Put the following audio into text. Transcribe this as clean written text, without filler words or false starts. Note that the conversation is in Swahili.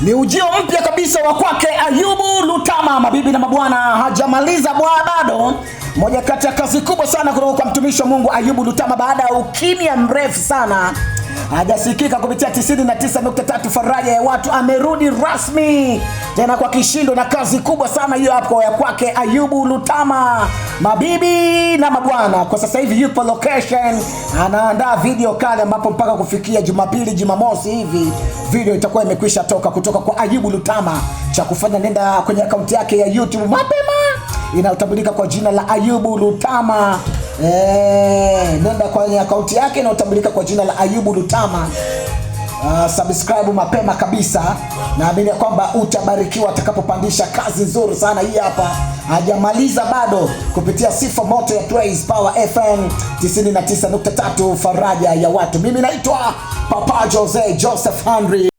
Ni ujio mpya kabisa wa kwake Ayubu Lutama, mabibi na mabwana, hajamaliza bwana bado. Moja kati ya kazi kubwa sana kutoka kwa mtumishi wa Mungu Ayubu Lutama, baada ya ukimya mrefu sana hajasikika kupitia 99.3 Faraja ya Watu, amerudi rasmi tena kwa kishindo na kazi kubwa sana hiyo hapo ya kwake Ayubu Lutama. Mabibi na mabwana, kwa sasa hivi yupo location anaandaa video kale, ambapo mpaka kufikia Jumapili Jumamosi hivi video itakuwa imekwisha toka kutoka kwa Ayubu Lutama. Cha kufanya, nenda kwenye akaunti yake ya YouTube mapema inayotambulika kwa jina la Ayubu Lutama. Nenda kwenye akaunti yake inayotambulika kwa jina la Ayubu Lutama. Subscribe mapema kabisa, naamini ya kwamba utabarikiwa atakapopandisha kazi nzuri sana hii hapa. Hajamaliza bado, kupitia Sifa Moto ya Praise Power FM 99.3 Faraja ya Watu. Mimi naitwa Papa Jose Joseph Henry.